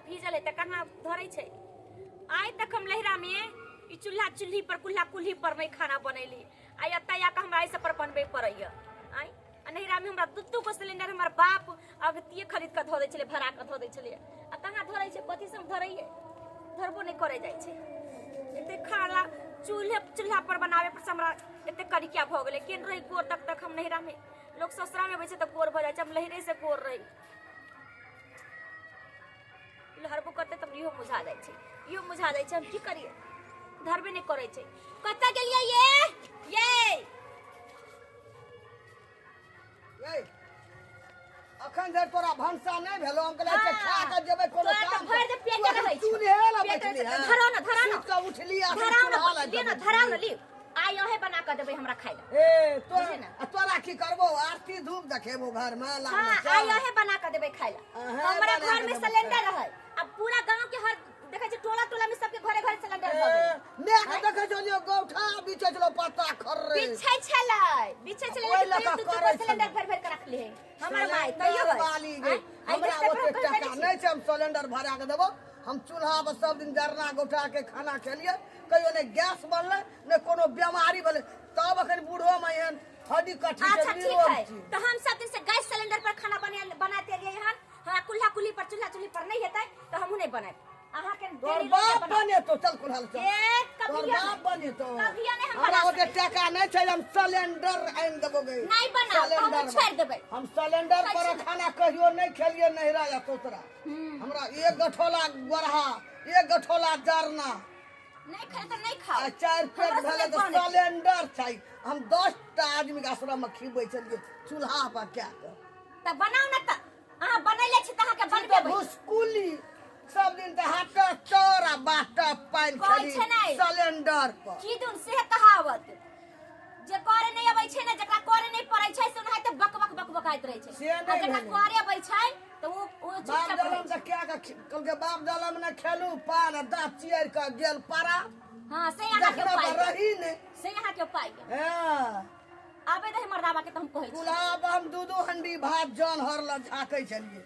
भीजल है तऽ कहाँ धरै छै। आइ तक हम लहरा में ई चूल्हा चूल्ही पर कुल्हा कुल्ही पर नहीं खाना बनैली, आइ एतऽ आके हमरा एहि सब पर बनबै पड़ैया। आइ आ नैहरा में हमरा दू दू गो सिलेंडर हमर बाप अगतिये खरीद कऽ धऽ दै छलै, भरा कऽ धऽ दै छलै। आ कहाँ धरै छै, कथी से हम धरैये, धरबो नहि करै जाइ छै। एते खाना चूल्हे चूल्हा पर बनाबे पर से हमरा एते करिकिया भऽ गेलै। केन रही गोर तक तक हम नैहरा में, लोक ससुरा में अबै छै तऽ गोर भऽ जाइ छै, हम लहरे से गोर रही। लहरबो करतै तब इहो मुझा जाइ छै, इहो मुझा जाइ छै। हम की करियै, धरबे नहि करै छै। कतऽ गेलियै ये ये? ए, अखन धरि तोरा भनसा नहि भेलो। हम कहलियै अच्छा खा कऽ जेबै कोनो तोरा तऽ काम भरि दिन पेटे रहै छौ। चूल्हे लए पेटे बैठली रहै छौ। हँ। धराउ ने, धराउ ने। सुति कऽ उठली आ धराउ चूल्हा ने, लए लिअ ने, बैठली। धराउ ने, लिअ। आइ अहें बना कऽ देबै हमरा खाइ लए। ए तोरा बुझली ने? आ तोरा की करबो, आरती धूप देखेबो घर में लागल हाँ, छौ। आइ अहें बना कऽ देबै खाइ लए। अहें हमरा बना घर कऽ में देबै सिलेंडर खाइ। रहै। अब पूरा गांव के हर देखै छी टोला टोला में सबके घरे घरे सिलेंडर भऽ गेलै। मैं के देखै छलियै गौठा बिछै छलो पत्ता खर्रे। बिछै छलै, बिछै छलै, ओहि लेकिन लऽ तैयो कऽ दू दू गो करै सिलेंडर छलै। भरि भरि कऽ रखले है हमर माय, तैयो सिलेंडर है। वाली गे, आँय, आइ हमरा देखते ओते पर टका हम नहि छै, हम सिलेंडर भरा के देबो। हम चूल्हा पर सब दिन जरना गोठा के खाना खेलियै, कहियो नहि गैस बनलै, नहि कोनो बीमारी भेलै। तब अखन बूढ़ो मे एहन हड्डी कठी छै, अच्छा ठीक निरोग है छी। तऽ हम सब दिन से गैस सिलेंडर पर खाना बना बनाते एलियै हन। हमरा कुल्हा कुल्ही पर चूल्हा चूल्ही पर नहीं हेतै तऽ हमहूँ नहीं बनायब। अहाँके तोहर डेली बाप रोटी बनाउ। बनेतो, चल कुल्हा चल। ए, तोहर कभियो बाप नहीं। बनेतो। कभियो नहीं हम हमरा बना ओते सकै। टका नहि छै, हम सिलेंडर आनि देबो गे। नहीं बनाउ, तऽ हमहूँ सिलेंडर छोड़ि देबै। हम सिलेंडर पर कैसे? खाना कहियो नहीं खेलिए नैहरा या ससुरा। हमरा एक गठोला गोरहा, एक गठोला जरना नहीं खाए तऽ नहीं खाओ। आ 4 पेट हमरा भेलै सबके तऽ बनै। सिलेंडर चाही। हम 10 टा आदमी के आश्रम में खिबै छलियै चूल्हा पर कए कऽ। तऽ बनाउ ने, तऽ अहाँ बनैले छी तऽ अहाँके बनबेबै। भुसकुली सब दिन तऽ हाथ चौर आ बाटा पानि कहै खेली छै नै। सिलेंडर पर। की दुन से कहावत जे करे नहीं अबै छै ने, जकरा करे नहीं पड़ै छै से ओनाहिते बक बक बक बकाइत रहै छै। से नहि आ जकरा भेलै। करे अबै छै तऽ ओ बाप चुपचाप रहै जलम छै। तऽ क्या के कहलकै बाप जलम ने खेलू पान आ दाँत चियर कऽ गेल पारा। हाँ, से अहाँके देखना उपाय तऽ रही ने। से अहाँके उपाय यऽ। हँ। आबे दही मर्दाबा के तऽ हम कहै छी। चूल्हा पर हम दू दू हंडी भात जन हर लग झाँकै छलियै,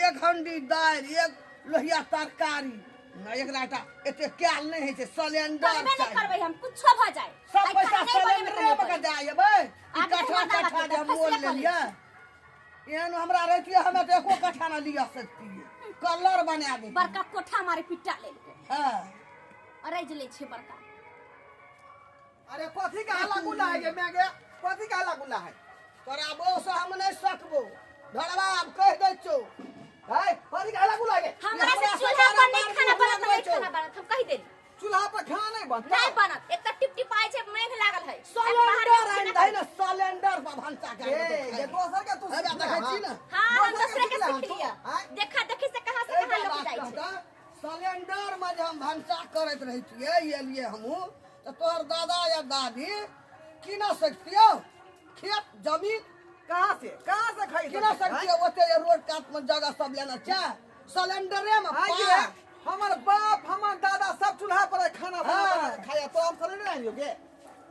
एक हंडी दालि, एक लोहिया तरकारी। ना एकरा एकटा एते कैल नहि होइ छै, सिलेंडर करबे नहि चाही। करबै हम, कुछो भऽ जाय। सब आइ पैसा खाना नहि बनेबै तऽ सिलेंडरे नहि मे के बनेबै। जाय एबै। ई आब कट्ठा देखू मर्दाबा कट्ठा के जे हम फैसला मोल कऽ लै लेलियै, एहन हमरा रहितियै हमे तऽ एको कट्ठा नहि लिअ सकतियै, कलर बना देतियै। बड़का कोठा मारे पिट्टा लेलकै। हँ। अरैज लै छै बड़का। अरे कथी के हल्ला गुल्ला है गे मैं गे, कथी के हल्ला गुल्ला है? तोरा बहू से हम नहीं सकबो ढड़वा, आब कह दै छौ। है कथी के हल्ला गुल्ला है गे? हमरा से हमरा चूल्हा से पर नहीं बार खाना बार बनत, नहीं छौ। खाना बनत, हम कहि देली। चूल्हा पर खाना नहीं बनत? नहीं बनत, एक टिप टिपाई छै, मेघ लागल है। सिलेंडर आनि दही ने, सिलेंडर पर भनसा के ए, ये दोसर के तू हे बा, देखै छी ने। हां, हम दोसर दोसरे के सिखले हन सीख तू, लिया। आँय? देखा देखी से कहां से एकटा कहां लोग बात जाइ छै। कहता, सिलेंडर में जे हम भनसा करैत रहै छियै, एलियै हमहूँ तऽ तोहर दादा या दादी कीन सकतियौ खेत जमीन? कहाँ से, कहाँ से खरीद कीन सकतियै? सकतियौ? ओते जे रोड कात में जगह सब लेने छै सिलेंडरे में। आँय गे, पाय। हमर बाप हमर दादा सब चूल्हा पर खाना बना हाँ। बना के खाया, तो हम सिलेंडर आनियो गे?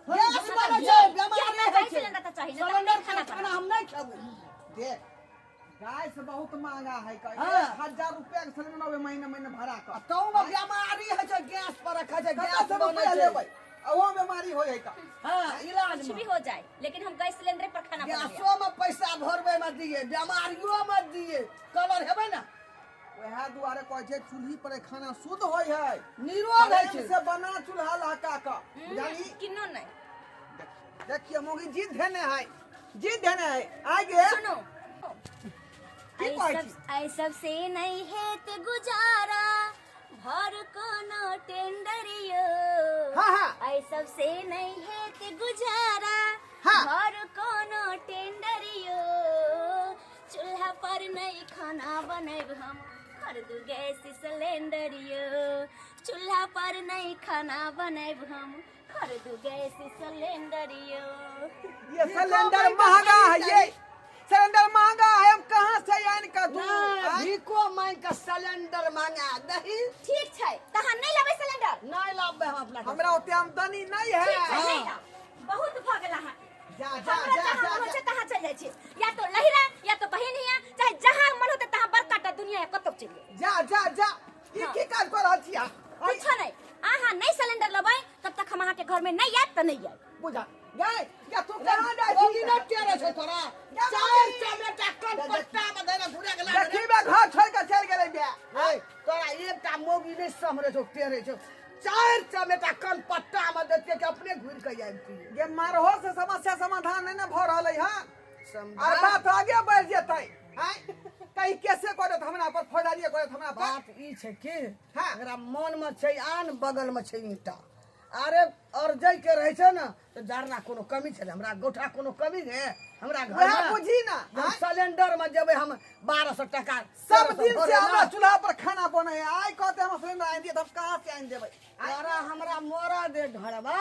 गैस बनै छै, बेमारी हमरा होइ छै। सिलेंडर तऽ चाही ने, तऽ सिलेंडर खाना के खाना हम नहि खेबै। देख, गैस बहुत महंगा है, कह हाँ। 1000 रुपया के सिलेंडर आबे महीना महीना भरा कऽ। आ तहू में बेमारी होइ छै, गैस पर रखै छै, कतऽ गैस से बनै रुपया छै। लेबै? आ ओहो बीमारी होइ है तऽ। हाँ, इलाज कुछ में। भी हो जाए लेकिन हम गैस सिलेंडर पर खाना बनाबै। गैसो में पैसा भरबै में दिए, बेमारियो में दिए, कलर हेबै ने। वएह दुआरे कहै छै चूल्ही पर खाना शुद्ध होइ है, निरोग होइ छै। प्रेम से बना चूल्हा लहका कऽ, बुझलही? किन्नो नहीं। देखिए मोगी जिद धेने है, जिद धेने है। आइ गे सुनो, की ऐ कहै सब छी? ऐ सब से नहीं हेत गुजारा, भर कोनो टेंडर यो। हाँ, हाँ। ऐ सब से नहीं हेत गुजारा, हाँ। भर कोनो टेंडर यो, चूल्हा पर नहीं खाना बनैब हम, खरीदू गैस सिलेंडर यो। चूल्हा पर नहीं खाना बनैब हम, खरीदू गैस सिलेंडर यो। ये सिलेंडर महंगा है, ये सिलेंडर महंगा है, हम कहाँ से आनि कऽ दू? नहि, भीखो मांगि कऽ सिलेंडर मांगा दही। ठीक छै, तहन नहीं लेबै सिलेंडर? नहि लाबबै हम अपना। हमरा ओते आमदनी नहीं है। ठीक छै, नहीं हाँ। लाउ। बहुत भऽ गेल अहाँके। जा जा हमरा जा जहाँ जा मन होइ जा। छै तहाँ चलि जाइ छी, या तो लहिरा या तो बहिन हिया, चाहे जहाँ मन होतै तहाँ, बड़का टा दुनिया है, कतौ चलि जाउ। जा जा जा, तऽ नहि आयब। बुझा गए या तू कहाँ जाइ ओ छी? नहि टेरे छौ तोरा, चारि चमेटा कनपट्टा मे धैने घुरे के लागे। देखी बे, घर छोड़ के चलि गेलै बे। ए, तोरा एकटा मौगी नहि सम्हरे छौ, टेरे छौ। चारि चमेटा कनपट्टा मे देतियै कि अपने घुरि के आबितियै। गे मारहो से समस्या समाधान नहि ने भऽ रहलै हँ, समझा और बात आगे बढ़ जेतै। आँय, कहीं केसे करत हमरा पर, फौजदारिये करत हमरा पर। बात ई छै कि हाँ। एकरा मन मे छै आन, बगल मे छै ईंटा। अरे अरजै के रहै छै ने तऽ जरना कोनो कमी छलै? हमरा गोठा कोनो कमी है हमरा घर वएह मे? बुझी ना। हम सिलेंडर में जेबै, हम 1200 टका सब 1300 दिन से भरे हमरा ना। चूल्हा पर खाना बने है। आइ कहते हम सिलेंडर आनि दिए तऽ हम कहाँ से आनि देबै? तोरा हमरा मरऽ दे घरवा,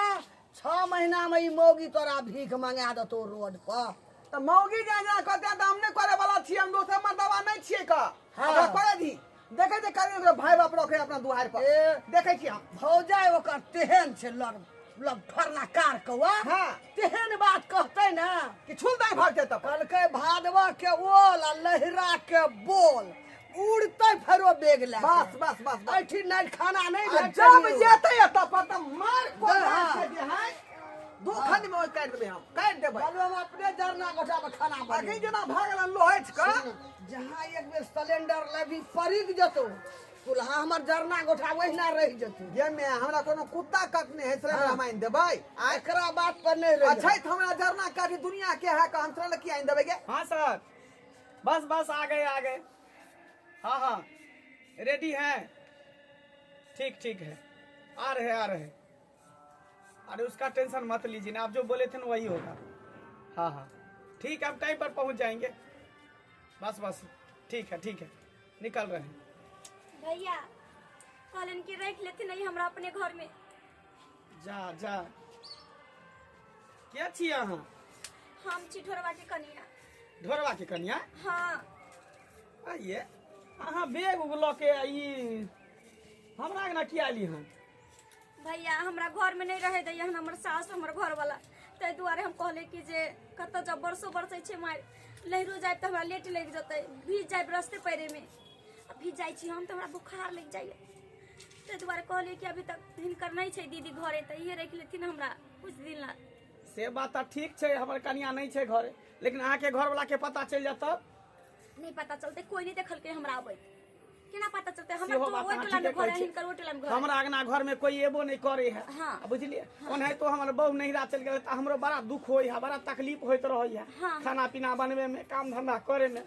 6 महीना में ई मौगी तोरा भीख मंगा देतौ रोड पर। तऽ मौगी जाय जेना कहते तऽ हम नहि करे वाला छियै, हम दोसर मर्दबा नहि छियै का। हाँ। ओकरा करे दी, देखै छै करी ओकरा भाई बाप रखे अपना दुआरि पर। ए। देखै छी हम। भौजाइ ओकर तेहन छै लग लग फरना कार कौआ। हाँ। तेहन बात कहतै ने कि छुल दाइ भाग जेतै। कहलकै भादवा के ओल आ लहरा के बोल उड़तै फेरो बेग लए के। बस बस बस बस। एहिठिन नहि खाना नहि आ भेटतै। जब जेतै एतऽ पर तऽ मार कोन हाँ। से जे है दू खंड में ओहि काटि देबै, हम काटि देबै। बालू हम अपने जरना गोटा में खाना अखन बनेबै। जेना भऽ गेल लोहछि कऽ। जहाँ एक बेर सिलेंडर लेबी परीक जेतौ, चूल्हा हमर जरना गोठा ओहिना रहि जेतौ। गे मैं हमरा कोनो कुत्ता कटने है सिलेंडर हम आनि देबै? आ एकरा बात पर नहि रहि। अच्छा तऽ हमरा जरना काटी दुनिया के है का, हम सिलेंडर की आनि देबै गे? हाँ सर, बस बस आ गए आ गए। हाँ हाँ, रेडी हैं। ठीक ठीक है, आ रहे आ रहे। अरे उसका टेंशन मत लीजिए ना, आप जो बोले थे ना वही होगा। हाँ हाँ ठीक है, हम टाइम पर पहुंच जाएंगे। बस बस, ठीक है ठीक है, निकल रहे हैं। भैया कहलन कि रख लेथिन नहीं हमरा अपने घर में। जा जा, क्या छी अहाँ? हम छी ढोरवा के कनिया। ढोरवा के कनिया? हाँ। आइए, अहाँ बैग उग लऽ के ई हमरा अंगना किया एली हन? भैया हमरा घर में नहीं रहे दैया हमर सास हमर घर वाला, ताहि दुआरे हम कहले कि जे कतऽ जब बरसो बरसै छै मारि, लहरो जायब तऽ हमरा लेट लागि जेतै, भीज जायब रस्ते पैरे में, आ भीज जाइ छी हम तऽ हमरा बुखार लागि जाइए, ताहि दुआरे कहलियै कि अभी तक हिनकर नहि छै दीदी घरे, तऽ इहे राखि लेथिन हमरा कुछ दिन ला। से बात तऽ ठीक छै, हमर कनिया नहि छै घरे, लेकिन अहाँके घरवाला के पता चलि जायत तब? नहि पता चलतै, कोई नहि देखलकै हमरा अबैत, केना पता चलतै? हमर सेहो तो बात ओहि अहाँ टोला में ठीके घर कहै है, छी। हिनकर ओहि टोला में घर है। हमरा अंगना घर में कोई एबो नहीं करे है। हाँ। आ बुझलिए, ओनाहितो हमर बहू नहिरा चलि गेलै तऽ हमरो बड़ा दुख होइ है, बड़ा तकलीफ होइत रहै है। हाँ। खाना पीना बनबे में, काम धंधा करे में।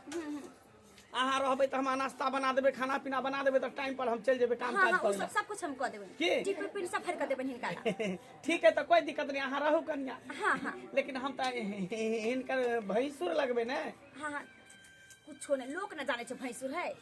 अहाँ रहबै तऽ हमरा नाश्ता बना देबै, खाना पीना बना देबै, तऽ टाइम पर हम चलि जेबै काम हाँ काज हाँ, ओ करे। सब सब कुछ हम कऽ देबै। की? टिफिन पिन सब भरि कऽ देबै हिनका ला। ठीक है, तऽ कोई दिक्कत नहीं, अहाँ रहू कनिया। हाँ हाँ। लेकिन हम तऽ हिनकर भैंसुर लगबै ने। हाँ हाँ, कुछो नहीं, लोक न जाने छै भैंसुर है,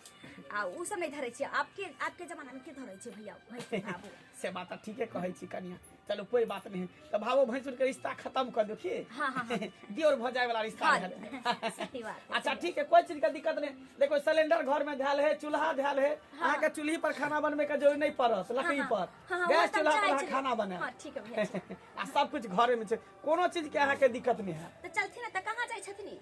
आ उ सब नहीं धरै छै। आपके आपके जमाना में के धरै छै भैया भैंसुर आबो? से बात तऽ ठीके कहै छी कनिया। चलू कोई बात नहीं, तऽ भावो भैंसुर के रिश्ता खत्म कर दो की। हाँ, हाँ, हाँ। दियोर भऽ जाय वाला रिश्ता हाँ, रहल। सही बात है। अच्छा ठीक है, कोई चीज के दिक्कत नहीं। देखो सिलेंडर घर में धैल है, चूल्हा धैल है, अहाँ के चूल्ही पर खाना बनबे के जरूरत नहीं पड़त, लकड़ी हाँ, पर हाँ, हाँ, गैस वो तऽ चूल्हा पर चाहै अहाँ छलै। खाना बनायब। हाँ, ठीक है भैया, ठीक। आ सब कुछ घरे में छै, कोनो चीज के अहाँ के दिक्कत नहीं है। तऽ चलथिन ने, तऽ कहाँ जाइ छथिन?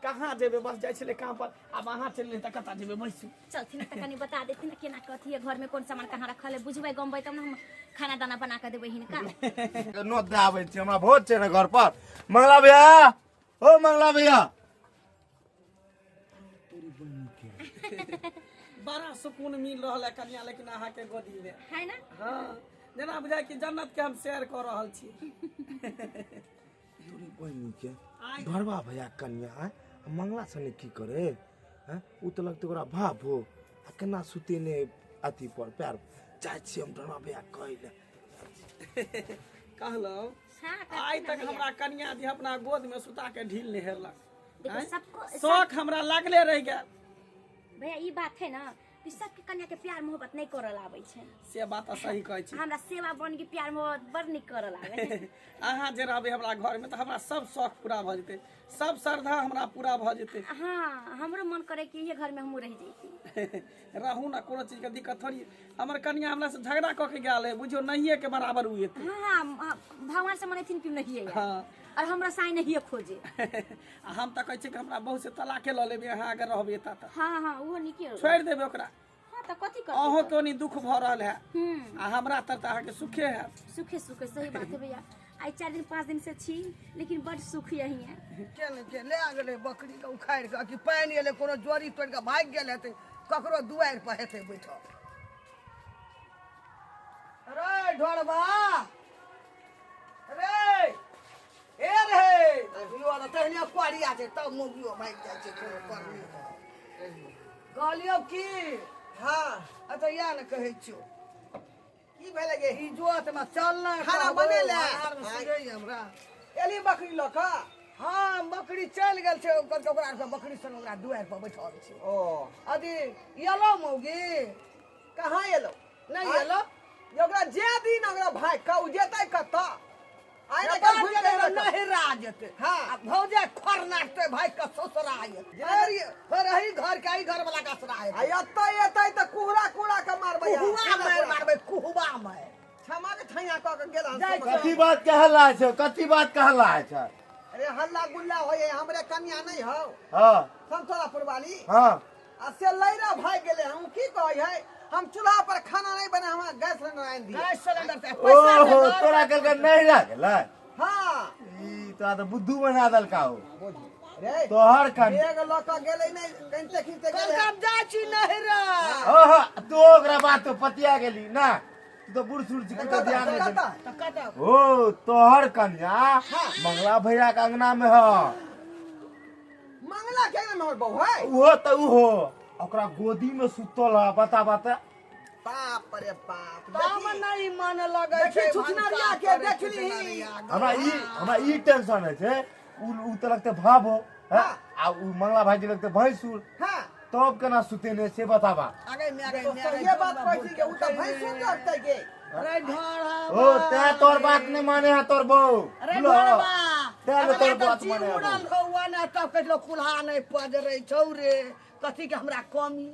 कहाँ जेबै, बस जाइ छलै काम पर, आब अहाँ चलि तऽ कतऽ जेबै बैसू। चलथिन तऽ कनि बता देथिन ने केना कथी है घर में, कोन सामान कहाँ रखल है, बुझबै गमबै तब ने हम खाना दाना बना कऽ देबै हिनका। नोत दए आबै छी, हमरा भोज छै ने घर पर। मंगला भैया, ओ मंगला भैया। बड़ा सुकून मिल रहल है कनिया लेकिन अहाँ के गोदी में है ना? हाँ, जेना बुझाय कि जन्नत के हम शेयर कऽ रहल छी। तोरी बहिनी के ढोरबा भैया कन्या आय मंगला सने की करे हैं? उ तऽ लगतै ओकरा भाप हो, आ केना सुतेने अथी पर पैर। जाइ छी हम ढोरबा भैया कहै लए। कहलहुँ हाँ, आइ कहथिन तक ने भैया। हमरा कनिया जी अपना गोद में सुता के ढील नहीं हेरलक। देखो, आँय? सबको शौक हमरा लागले रहि गेल। भैया ई बात है ना कि सबके कन्या के प्यार मोहब्बत नहीं करल आबै छै। से बात तऽ सही कहै छी। हमरा सेवा बन के प्यार मोहब्बत बड़ नीक करल आबै। अहाँ जे रहबै हमरा घर में तऽ हमरा सब शौक पूरा भऽ जेतै, सब श्रद्धा हमरा पूरा भऽ जेतै। हाँ, हमरो मन करे कि इहे घर में हमहूँ रहि जैती। रहू ना, कोनो चीज के दिक्कत थोड़ी। हमर कनिया हमरा से झगड़ा कऽ के गेल है, बुझियौ नहिये के बराबर उ एतै। हाँ हाँ, भगवान से मनेथिन कि नहीं है। हाँ। और हमरा साई नहीं खोजे। आ हम तऽ कहै छियै कि हमरा बहू से तलाके लऽ लेबै अहाँ अगर रहबै एतऽ तऽ। हाँ हाँ, ओहो नीके होगा। छोड़ि देबै ओकरा। हाँ, तऽ कथी करबै? अहूँ के ओनी दुख भऽ रहल है हम्म। आ हमरा तर तऽ अहाँके सुखे है। सुखे सुखे, सही बात है भैया। आइ 4 दिन 5 दिन से छी, लेकिन बड सुख यही है। के ने के ले आ गेलै बकरी के उखाड़ि कऽ, कि पानि एलै कोनो जोड़ी तोड़ि कऽ भागि गेल हेतै, ककरो दुआरि पर हेतै बैठल। रे ढोरबा रे, ए रे यो तऽ तहने कोरिया छै, तब मौगियो भागि जाइ छै कोनो करनी। कहलियौ की? हाँ। अच्छा इएह ने कहै छियौ। की भेलै गे? ई जोत में चल ना, खाना बनेले? अन्हार में सुझैए हमरा। एली बकरी लऽ कऽ? हाँ, बकरी चलि गेल छै ओकर, ओकरा आरके बकरी संग ओकरा दुआरि पर बैठल छै। ओ अथी एलौ मौगी? कहाँ एलौ? नहि एलौ? ये ओकरा जे दिन ओकरा भागि कऽ ओ जेतै कतऽ? आइ ने कल घुमि कऽ एलौ। नहिरा जेतै। हाँ। आ भौजाइ खर नाकतै, भागि कऽ ससुरा जेतै। फेर एही घर के एही घर वाला के असरा आ हेतै। एतै एतै तऽ कुहरा कुहरा के मारबै। कुहुआ मारि मारबै, कुहुआ मारि। क्षमा के छैया कऽ के गेल हन। जाइ समझ। कथी बात के हल्ला छै? कथी बात के हल्ला छै? अरे हल्ला गुल्ला होइए, हमरे कन्या नहीं हौ। हाँ। संतोलापुर वाली। हाँ। आ से लैरा भागि गेलै। हम की कहै है, हम चूल्हा पर खाना नहीं बने, हमरा गैस सिलेंडर आनि दिअ। गैस सिलेंडर से पैसा दे ओहो दो। तोरा कहलकै नहीं रह गेलै। हाँ। ई तोरा तऽ बुद्धू बना देलका हो। रे तोहर कन बेग लऽ कऽ गेलै नहि, कनिते खींचते गेलै। कलकम जाइ छी नहिरा। ओहो तू ओकरा बात तो पतिया गेली ना, तू तो बूढ़ सूढ़ छी, कतौ ध्यान नहीं देली। कतऽ? तऽ कतऽ? ओ तोहर कन्या मंगला भैया के अंगना में ह। मंगला के अंगना में हमर बहू है? उहो तऽ उहो ओकरा गोदी में सुतल ह, बता बता। बाप रे बाप। तब नहीं मन लगै देखी छै छुछनरिया भनसा के करै देखली। छुछनरिया। हमरा ई टेंशन है छै, उ तऽ लगतै भाव हो हैं? आ उ मंगला भाईजी लगतै भैंसुर। हाँ। तब केना सुतेने से बताबा। आगे में आगे में तो आगे ये बात कहै छी के उ तऽ भैंसुर लगतै गे। रे ढोरबा। ओ तैं तोर बात नहीं माने है तोर बहू। रे बुझलो? ढोरबा। तैं ने हमरा तोर तऽ बात जीव माने है उड़ल बहू। हौआ ने, तब कहै छलौ कुल्हा नहि पजरै छौ रे, कथी के हमरा कमी,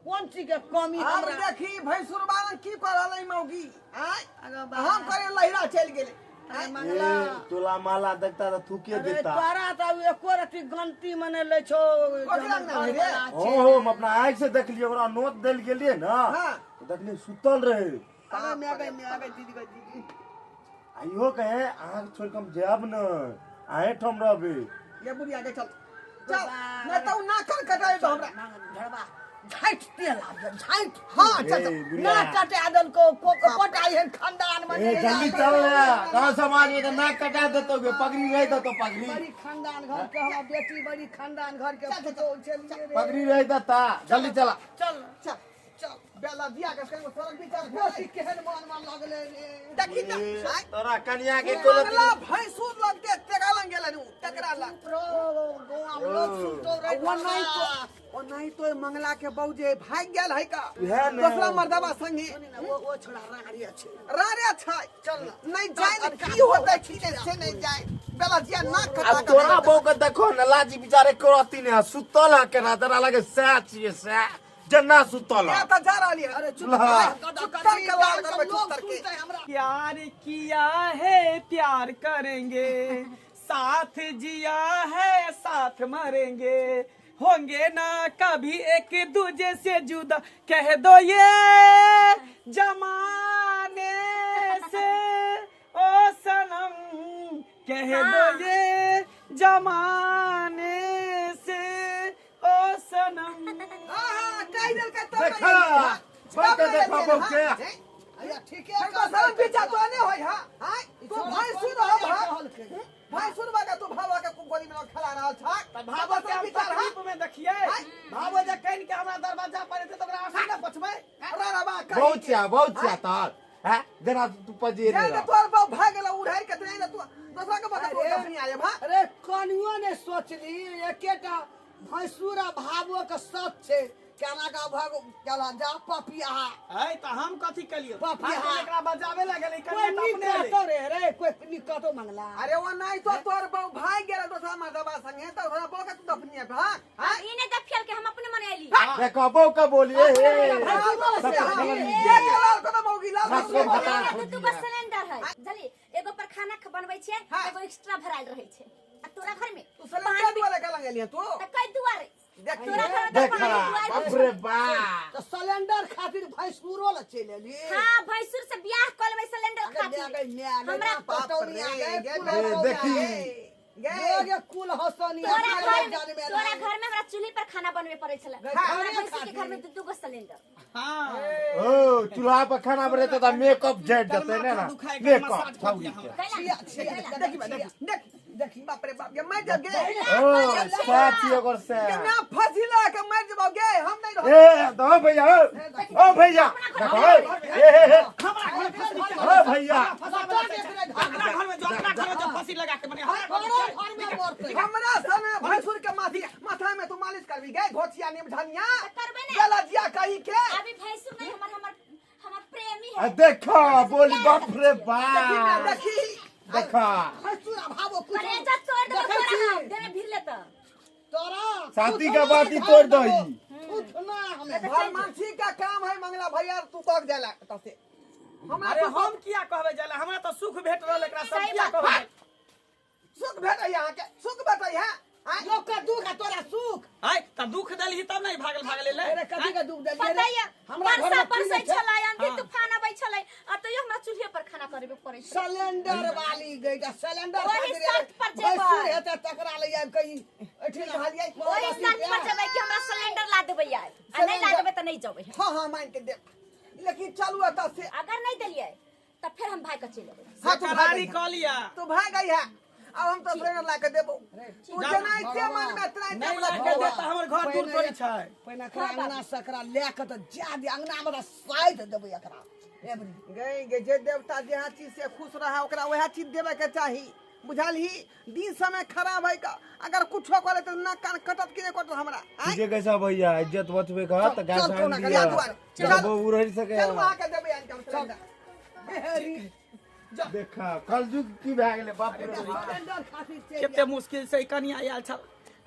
कोन चीज के कमी आब हमरा? देखी भैंसुर बालन की कर रहलै मौगी। आय अरे बा। हम करे लहिरा चलि गेलै। अरे मंगला। ए, तोला माला देखता तऽ थूके अरे देता। तोरा तऽ एको रति गलती मने लै छौ। ककरा अंगना में रे? ओ हम अपना आँखि से देखलियै, ओकरा नोत देल गेलियै ने। हाँ। तऽ देखलियै सुतल रहै। अरे मैं गई, मैं गई, दीदी गई, दीदी। आ इहो कहे अहाँके छोड़ि कऽ हम जायब ने, अहें ठाम रहबै। ये बुढ़िया के चल चल, नहीं तो उ नाखन कटाइ दो हमरा। ढोरबा झाँटि तेल आब झाँटि। हाँ, चल, चल। ए, बुढ़िया। ना कटा देलको को कोटा एहन खानदान में। ए जल्दी चल ने, गाँव समाज में तऽ नाक कटा देतौ गे, पगड़ी रहि देतौ पगड़ी। बड़ी खानदान घर के हमरा बेटी, बड़ी खानदान घर के पुतोहु छलियै रे। पगड़ी रहि देता, जल्दी चला। चल चल चल। बेला दिया के संग सड़क विचार कोसी केहन मन मन लगलै रे। देखी तऽ ए, आय, तोरा कन्या के कोनो मंगला भैंसुर लगते तेकरा लग गेलै उ तेकरा लग। चुप रहो, गाँव में लोग सुनतौ रे। ओ नहीं तो, ओ नहीं तो मंगला के बहू जे भागि गेल है का उएह ने। दोसरा मर्दबा संगे। ओ छोड़ा राड़िया छै। रारे छै। चल ना। नहीं जाए ने की होतै की नहि से नहीं जाए। बेला जिया नाक आ कटा के तोरा बहू के देखो ने, लाजी बिचारे करती ने, सुतल है केना, तोरा लगे सएह छियै सएह, जेना सुतल है। या तऽ जा रहली है। अरे चुप ला। रह, चुप कर के लाल करबै, चुप लोग कर के। सुनतै हमरा। प्यार किया है प्यार करेंगे, साथ जिया है साथ मरेंगे, होंगे ना कभी एक दूजे से जुदा, कह दो ये जमाने से ओ सनम, कह दो ये जमाने से ओ सनम। हाँ हाँ कहि देलकै तब देखा, नहि बहू के देखा, बहू के। अरे ठीके हमको शरम पीछा तो नहीं होई। हां हां तू भैंसुर हो भा भैंसुर बा तू भावा के गोदी में खेला रहल छ। त भावो के हम विचार तकलीफ में देखिए, भावो जे कhin के हमरा दरवाजा पर एते त ओकरा आंसू न पोछबै। रा रा बा कहि बहुत छिया, बहुत छिया तार हैं, जेना तू पजेने जाए रह। तोर बाप भाग गेल उड़ाइ के नहीं तू दोसरा के बता तू नहीं आए भा। अरे कनियो ने सोचली एकेटा भैंसुर आ भावो के सच छै, केना का भाग केला जा पपिया। है त हम कथी कलियो? पपिया। हम एकरा बजावे लगल, कोई कन्या त नीक अपने एलै। कहतो रे, रे कोई नीक कहतो मंगला। अरे वो नहीं तो तोर बाप भाग गेल दोसरा मर्दबा संगे त ओकरा बो के तू दफनिया भा। हम ई नहि दफियल के हम अपने मने एली। देखो बहू के बोलिए हे। देख के लाल कोनो मौगी लाल सास को बता। दू दू गो सिलेंडर है बुझली, एगो पर खाना बनबै छियै, हाँ। एगो एक्स्ट्रा भरायल रहै छै। आ तोरा घर में तू सिलेंडर दुआरे के लगेलियै तू? त कई दुआरे देख तोरा घर में देखा बाप रे बाप। तो सिलेंडर खातिर भैंसुरो ला चलि एली। हां, भैंसुर से बियाह क लेबै सिलेंडर अरे खातिर। गे गे हमरा पटौनी आ गए गे, कुल ए, हसौनी आ देखी। गए। गे गे गे कुल हसौनी आ तोरा गए, घर में जाने में तोरा घर में हमरा चूल्ही पर खाना बनबे पड़ै छलै। गे, हमरा खाने भैंसुर के खातिर। घर में दू दू गो सिलेंडर। हाँ। ओ चूल्हा पर खाना बनेते त मेकअप झट जते ने ना, मेकअप छौरी के। कैला छिया, छिया, देखी बा, देखी, देख, देखी, बाप रे बाप, गे मर जा गे। ओ साथी ओकर से गे ना फसिला के मर जबो गे, हम नहीं रहो। ए दो भैया, ओ भैया देखो, ए ए ए हमरा घर में फंसी ओ भैया। अपना घर में जो, अपना घर में जो फंसी लगा के बने हमरा घर में। घर में मरतै। हमरा सन भैंसुर के माथी माथा में तू मालिश करबी गे, घोचिया ने झनिया करबै ने। गलजिया कही के। अभी भैंसुर नहीं, हमर हमर हमर प्रेमी आ है। देखा बोली बाप रे देखी ना, बाप। देखी। देखा भैंसुर अभावो कुछ करेजा तोड़ देबो देखै तोरा छी। हम देवे भीड़ ले त तोरा साथी के बाती तोड़ दही। थुथना हमें। भरमानसी का काम है मंगला भैया, तू कह देला तसे हमरा। अरे तू हम किया कहबै जाला, हमरा तऽ सुख भेट रहल, एकरा सब सही किया बात। कहबै? सुख भेटै यहाँ के, सुख भेटै है आँय? लोक के दुख आ तोरा सुख। आय तऽ दुख देलही तब नहीं भागल भागल एलै। अरे कथी के दुख देलियै पता रे? ये हमरा घर वर्षा में की बरसै नहि छै? छलै, आंधी हाँ। तूफान अबै छलै आ तैयो हमरा चूल्हे पर खाना करबे पड़ै छलै। सिलेंडर वाली गई त सिलेंडर ओही खातिर शर्त पर जेबै। भैंसुर हेतै तकरा लए आबि कऽ ई एठिन कहलियै, ओही शर्त पर जेबै कि हमरा सिलेंडर ला देबै आइ, आ नहीं ला देबै तऽ नहीं जेबै। हाँ हाँ, मान के दे, लेकिन चलू एतऽ से। अगर नहीं देलियै तऽ फेर हम भाई के चलि अबै। हाँ, तू भाग करारी गई है। कऽ लिया। तू भाग गई है, अब हम तो सिलेंडर ला के देबो। तू जेनाइते मन में तेनाइते नहीं हमरा ला के दे तऽ हमर घर दूर थोड़ी छै। पहिने एकरा अंगना से एकरा लए कऽ तऽ जा दे अंगना मे तऽ साइद देबै एकरा एबरी। गई गे, जे देवता जेहा चीज से खुश रहा ओकरा वएह चीज देवे के चाही, बुझलही? दिन समय खराब है का, अगर कुछो करे तो नाक कान कटत कि नहीं कटत हमरा आँय? ठीके कैसा भैया, इज्जत बचबे का त गाय चल, सान कोना दिया करिया दुआर। चल। वो उड़ सके। चलू अहाँके देबै आनि के हम सिलेंडर। बेहरी। देखा कलयुग की भए गेलै बाप रे बाप। सिलेंडर खातिर चलि कते मुश्किल से ई कनिया आयल छल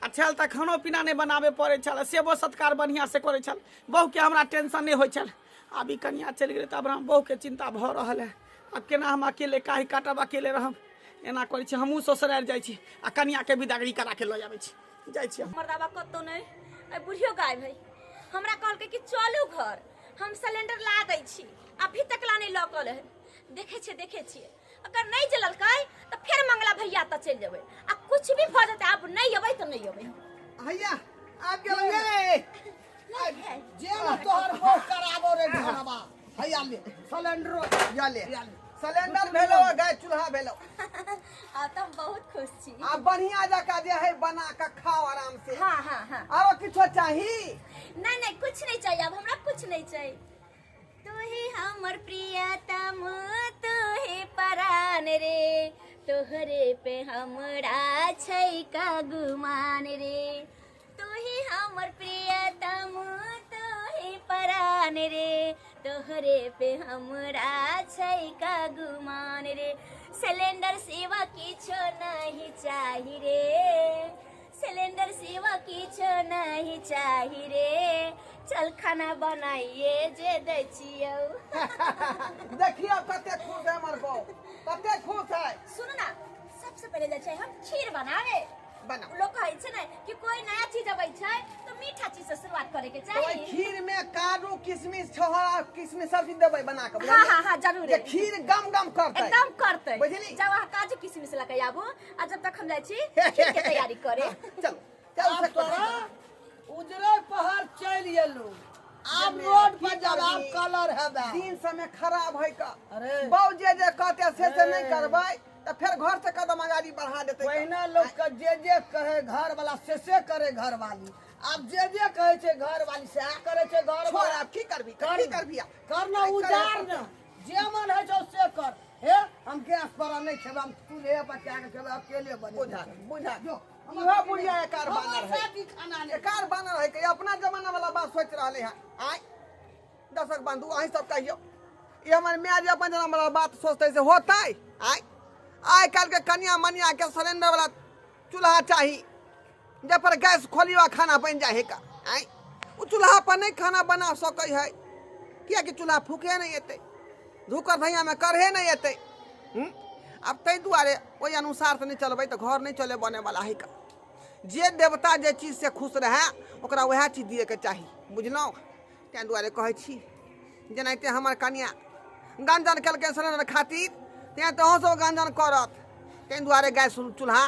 आ छल तऽ खानो पीना नहि बनाबे पड़ै छल, सेवो सत्कार बढ़िआँ से करै छल, बहुके हमरा टेंशन नहि होइ छल। आब ई कनिया चलि गेलै तऽ आब हमरा बहुके चिंता भऽ रहल है। आब केना हम अकेले काहि काटब, अकेले रहब? एना करै छी, हमहूँ ससुरारि जाइ छी आ कनियाके विदागरी करा के लऽ आबै छी, जाइ छी हम। मर्दाबा कतौ नहि, एहि बुढ़ियो गायब है। हमरा कहलकै कि चलू घर, हम सिलेंडर ला दै छी, अभी तक ला नहीं लऽ कऽ है। देखै छियै, देखै छियै, अगर नहीं जललकै तऽ फेर मंगला भैया तऽ चलि जेबै आ कुछ भी भऽ जेतै, आब नहीं अबै तऽ नहीं अबै। हैया आबि गेलौ गे। नहीं। जे ने तोहर बहु कराबो रे घरवा, हैया ले सिलेंडरो। या ले, सिलेंडर भेलो आ गैस चूल्हा भेलो। आब तऽ हम बहुत खुश छी। आ बढ़िया जकाँ जे है बना के खाओ आराम से। हाँ हाँ हाँ। आरो किछो चाही? नहीं नहीं, कुछ नहीं चाहिए, अब हमरा कुछ नहीं चाहिए। तू ही हमर प्रियतम, तू ही परान रे, तोहरे पे हमरा छै का गुमान रे। तू ही हमर प्रियतम, तू ही परान रे, तोहरे पे हमरा छै का गुमान रे। सिलेंडर सेवा किछो नहीं चाही रे, सिलेंडर सेवा किछो नहीं चाही रे, चल खाना बनाइए जे दै छियौ। देखियौ कते खुश है हमर बहू, कते खुश है। सुनू ना, सबसे पहिले जाइ छै हम खीर बनावे। बनाओ। लोग कहै छै ने कि कोई नया चीज अबै छै तऽ मीठा चीज से शुरुआत करे के ओहि चाही। खीर में काजू किशमिश छोहरा किशमिश सब चीज देबै बना के। हाँ हाँ हाँ, जरूर। जे खीर गम गम करतै। एकदम करतै। बुझली? जब अहाँ काजू किशमिश लऽ के आबू आ जब तक हम जाइ छी खीर के तैयारी करे। चल चल। आब से तोरा उजरे पहाड़ चलि एलू, आब रोड पर जब आब कलर हेबे। दिन समय खराब है का। अरे। बहू जे जे कहते से नहीं करबै तऽ फेर घर से कदम अगाड़ी बढ़ा देतै। पहिने लोक के जे जे कहे घर वाला से से करे घर वाली, आब जे जे कहे छै घर वाली सएह करे छै घर छोड़, वाला। आब की करबी, की करबी आब? कर न, उजार न, जे मन होइ छौ से कर। हे, हम गैस पर नहीं खेबै, हम चूल्हे पर कए के खेबै, अकेले बनेबै। बुझा बुझा। जो, इहो बुढ़िया एकार हमर बानर है। साथी खाना नहि। एकार बानर है के अपना जमाना वाला बात सोच रहले हैं। आय दर्शक बंधु, अहीं सब कहियो, ई हमर माय जे अपन जमाना वाला बात सोचते से होतै? आय आइ काल्हि के कनिया मनिया के सिलेंडर वाला चूल्हा चाही, जे पर गैस खोलियो आ खाना बनि जाइ है का। आय ओ चूल्हा पर नहीं खाना बना सकै है, कियाकि चूल्हा फूके नहीं एतै, धूकर धैया में करहे नहीं एतै। अब ताहि दुआरे ओहि अनुसार से नहीं चलबै तऽ घर नहीं चले बने वाला है का। जे देवता जे चीजसँ खुश रहए ओकरा वएह चीज दिएके चाही, बुझलहुँ? ताहि दुआरे कहै छी, जेनाहिते हमर कनिया गञ्जन केलकै सिलेंडर खातिर, तेँ तऽ अहूँसभ गञ्जन करत। ताहि दुआरे गैस चूल्हा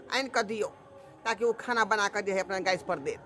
आनि कऽ दियौ, ताकि ओ खाना बना कऽ जे है अपना गैसपर देत।